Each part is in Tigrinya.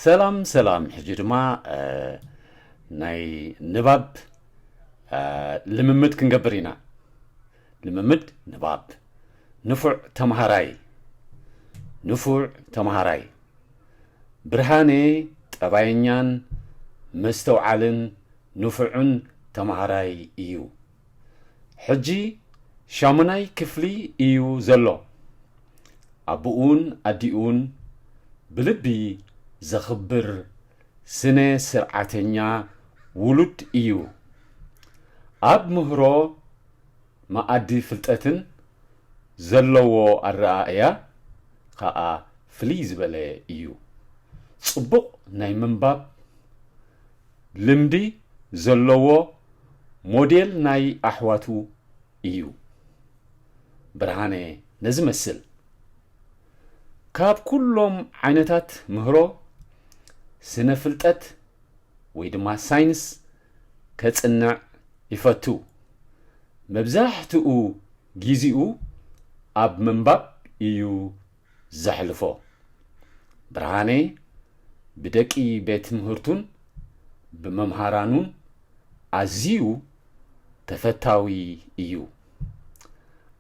ሰላም ሰላም። ሕጂ ድማ ናይ ንባብ ልምምድ ክንገብር ኢና። ልምምድ ንባብ። ንፉዕ ተምሃራይ። ንፉዕ ተምሃራይ። ብርሃኔ ጠባየኛን መስተውዓልን ንፉዕን ተምሃራይ እዩ። ሕጂ ሻሙናይ ክፍሊ እዩ ዘሎ። ኣቦኡን ኣዲኡን ብልቢ ዘኽብር ስነ ስርዓተኛ ውሉድ እዩ። ኣብ ምህሮ መኣዲ ፍልጠትን ዘለዎ ኣረኣእያ ከኣ ፍልይ ዝበለ እዩ። ጽቡቕ ናይ ምንባብ ልምዲ ዘለዎ ሞዴል ናይ ኣሕዋቱ እዩ። ብርሃነ ነዚ መስል። ካብ ኩሎም ዓይነታት ምህሮ ስነ ፍልጠት ወይ ድማ ሳይንስ ከጽንዕ ይፈቱ። መብዛሕትኡ ጊዜኡ ኣብ ምንባብ እዩ ዘሕልፎ። ብርሃነ ብደቂ ቤት ትምህርቱን ብመምሃራኑን ኣዝዩ ተፈታዊ እዩ።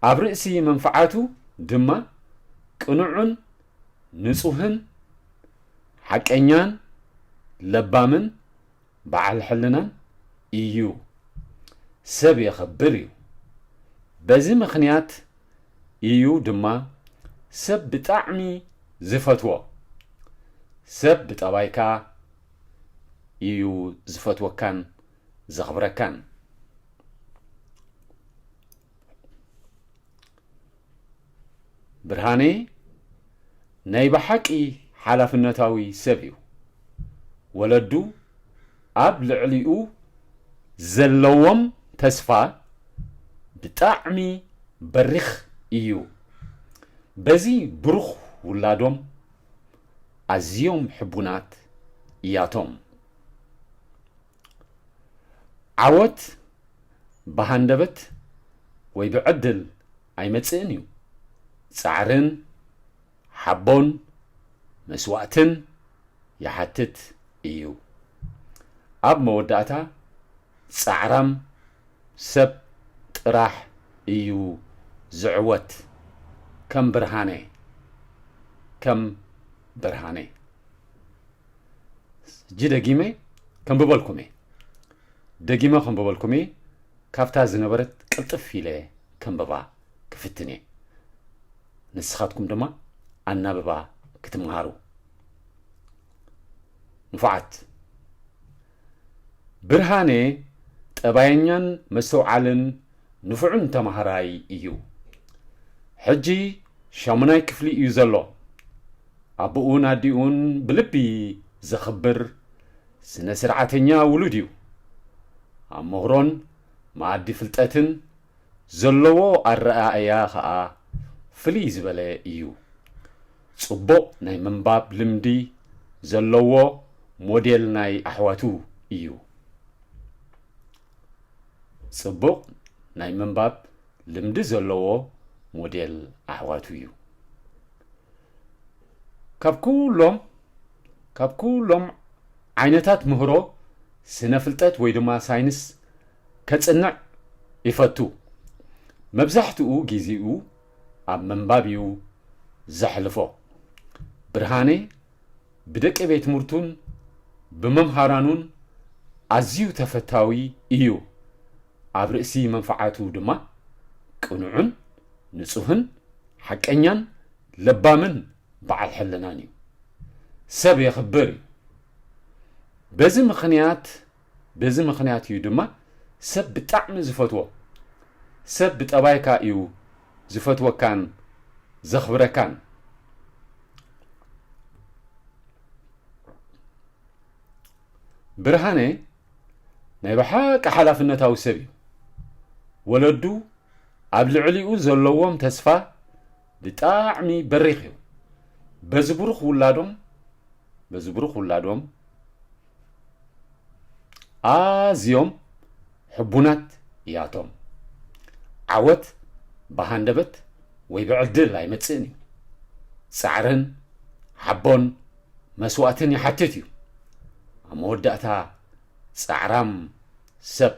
ኣብ ርእሲ መንፍዓቱ ድማ ቅኑዕን ንጹህን ሓቀኛን ለባምን በዓል ሕልናን እዩ። ሰብ የኽብር እዩ። በዚ ምኽንያት እዩ ድማ ሰብ ብጣዕሚ ዝፈትዎ። ሰብ ብጠባይካ እዩ ዝፈትወካን ዘኽብረካን። ብርሃኔ ናይ ብሓቂ ሓላፍነታዊ ሰብ እዩ። ወለዱ ኣብ ልዕሊኡ ዘለዎም ተስፋ ብጣዕሚ በሪኽ እዩ። በዚ ብሩኽ ውላዶም ኣዝዮም ሕቡናት እያቶም። ዓወት ብሃንደበት ወይ ብዕድል ኣይመጽእን እዩ። ጻዕርን ሓቦን መስዋእትን ይሓትት እዩ። ኣብ መወዳእታ ጻዕራም ሰብ ጥራሕ እዩ ዝዕወት። ከም ብርሃነ፣ ከም ብርሃነ። ሕጂ ደጊመ ከንብበልኩም እየ። ደጊመ ከንብበልኩም እየ። ካብታ ዝነበረት ቅልጥፍ ኢለ ከንብባ ክፍትን እየ። ንስኻትኩም ድማ ኣናብባ ክትምሃሩ። ንፉዓት። ብርሃነ ጠባየኛን መስተውዓልን ንፉዕን ተማሃራይ እዩ። ሕጂ ሻሙናይ ክፍሊ እዩ ዘሎ። ኣቦኡን ኣዲኡን ብልቢ ዘኽብር ስነ ስርዓተኛ ውሉድ እዩ። ኣብ ምህሮን መኣዲ ፍልጠትን ዘለዎ ኣረኣእያ ኸኣ ፍልይ ዝበለ እዩ። ጽቡቕ ናይ ምንባብ ልምዲ ዘለዎ ሞዴል ናይ ኣሕዋቱ እዩ። ጽቡቕ ናይ ምንባብ ልምዲ ዘለዎ ሞዴል ኣሕዋቱ እዩ። ካብ ኩሎም ካብ ኩሎም ዓይነታት ምህሮ ስነ ፍልጠት ወይ ድማ ሳይንስ ከጽንዕ ይፈቱ። መብዛሕትኡ ግዜኡ ኣብ ምንባብ እዩ ዘሕልፎ። ብርሃነ ብደቂ ቤት ትምህርቱን ብመምሃራኑን ኣዝዩ ተፈታዊ እዩ። ኣብ ርእሲ መንፍዓቱ ድማ ቅኑዕን ንጹህን ሓቀኛን ለባምን በዓል ሕልናን እዩ። ሰብ የኽብር እዩ። በዚ ምኽንያት በዚ ምኽንያት እዩ ድማ ሰብ ብጣዕሚ ዝፈትዎ። ሰብ ብጠባይካ እዩ ዝፈትወካን ዘኽብረካን። ብርሃነ ናይ ብሓቂ ሓላፍነታዊ ሰብ እዩ። ወለዱ ኣብ ልዕሊኡ ዘለዎም ተስፋ ብጣዕሚ በሪኽ እዩ። በዚ ብሩኽ ውላዶም በዚ ብሩኽ ውላዶም ኣዝዮም ሕቡናት እያቶም። ዓወት ብሃንደበት ወይ ብዕድል ኣይመጽእን እዩ። ጻዕርን ሓቦን መስዋእትን ይሓትት እዩ። ኣብ መወዳእታ ጻዕራም ሰብ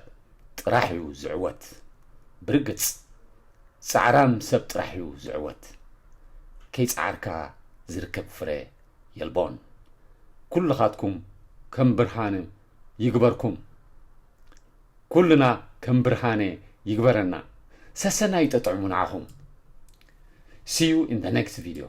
ጥራሕ እዩ ዝዕወት። ብርግጽ ጻዕራም ሰብ ጥራሕ እዩ ዝዕወት። ከይጻዓርካ ዝርከብ ፍረ የልቦን። ኩልኻትኩም ከም ብርሃን ይግበርኩም። ኩልና ከም ብርሃነ ይግበረና። ሰሰናዩ ጠጥዕሙ ንዓኹም። See you in the next video.